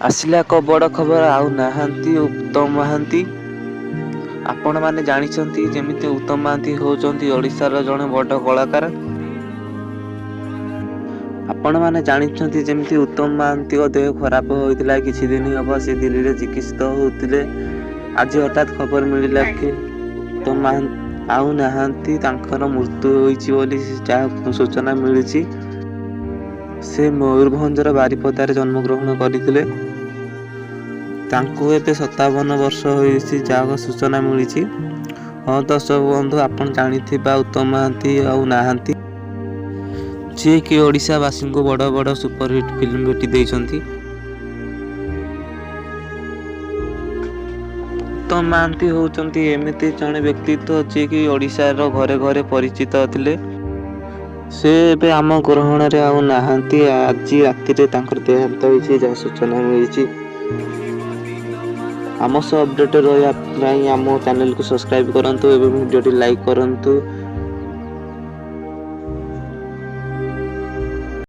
ଆସିଲା ଏକ ବଡ଼ ଖବର, ଆଉ ନାହାନ୍ତି ଉତ୍ତମ ମହାନ୍ତି। ଆପଣମାନେ ଜାଣିଛନ୍ତି ଯେମିତି ଉତ୍ତମ ମହାନ୍ତି ହେଉଛନ୍ତି ଓଡ଼ିଶାର ଜଣେ ବଡ଼ କଳାକାର। ଆପଣମାନେ ଜାଣିଛନ୍ତି ଯେମିତି ଉତ୍ତମ ମହାନ୍ତିଙ୍କ ଦେହ ଖରାପ ହୋଇଥିଲା, କିଛି ଦିନ ହେବ ସେ ଦିଲ୍ଲୀରେ ଚିକିତ୍ସିତ ହେଉଥିଲେ। ଆଜି ହଠାତ୍ ଖବର ମିଳିଲା କି ଉତ୍ତମ ମହାନ୍ତି ଆଉ ନାହାନ୍ତି, ତାଙ୍କର ମୃତ୍ୟୁ ହୋଇଛି ବୋଲି ଯାହା ସୂଚନା ମିଳିଛି। ସେ ମୟୂରଭଞ୍ଜର ବାରିପଦାରେ ଜନ୍ମଗ୍ରହଣ କରିଥିଲେ। ତାଙ୍କୁ ଏବେ 57 ବର୍ଷ ହୋଇଛି, ଯାହା ସୂଚନା ମିଳିଛି। ହଁ ଦର୍ଶକ ବନ୍ଧୁ, ଆପଣ ଜାଣିଥିବା ଉତ୍ତମ ମହାନ୍ତି ଆଉ ନାହାନ୍ତି, ଯିଏକି ଓଡ଼ିଶାବାସୀଙ୍କୁ ବଡ଼ ବଡ଼ ସୁପରହିଟ୍ ଫିଲ୍ମ ଭେଟି ଦେଇଛନ୍ତି। ଉତ୍ତମ ମହାନ୍ତି ହେଉଛନ୍ତି ଏମିତି ଜଣେ ବ୍ୟକ୍ତିତ୍ୱ ଯିଏକି ଓଡ଼ିଶାର ଘରେ ଘରେ ପରିଚିତ ଥିଲେ। ସେ ଏବେ ଆମ ଗ୍ରହଣରେ ଆଉ ନାହାନ୍ତି। ଆଜି ରାତିରେ ତାଙ୍କର ଦେହାନ୍ତ ହୋଇଛି, ଯାହା ସୂଚନା ମିଳିଛି। ଆମ ସହ ଅପଡ଼େଟ୍ ରହିବା ପାଇଁ ଆମ ଚ୍ୟାନେଲକୁ ସବସ୍କ୍ରାଇବ୍ କରନ୍ତୁ ଏବଂ ଭିଡ଼ିଓଟି ଲାଇକ୍ କରନ୍ତୁ।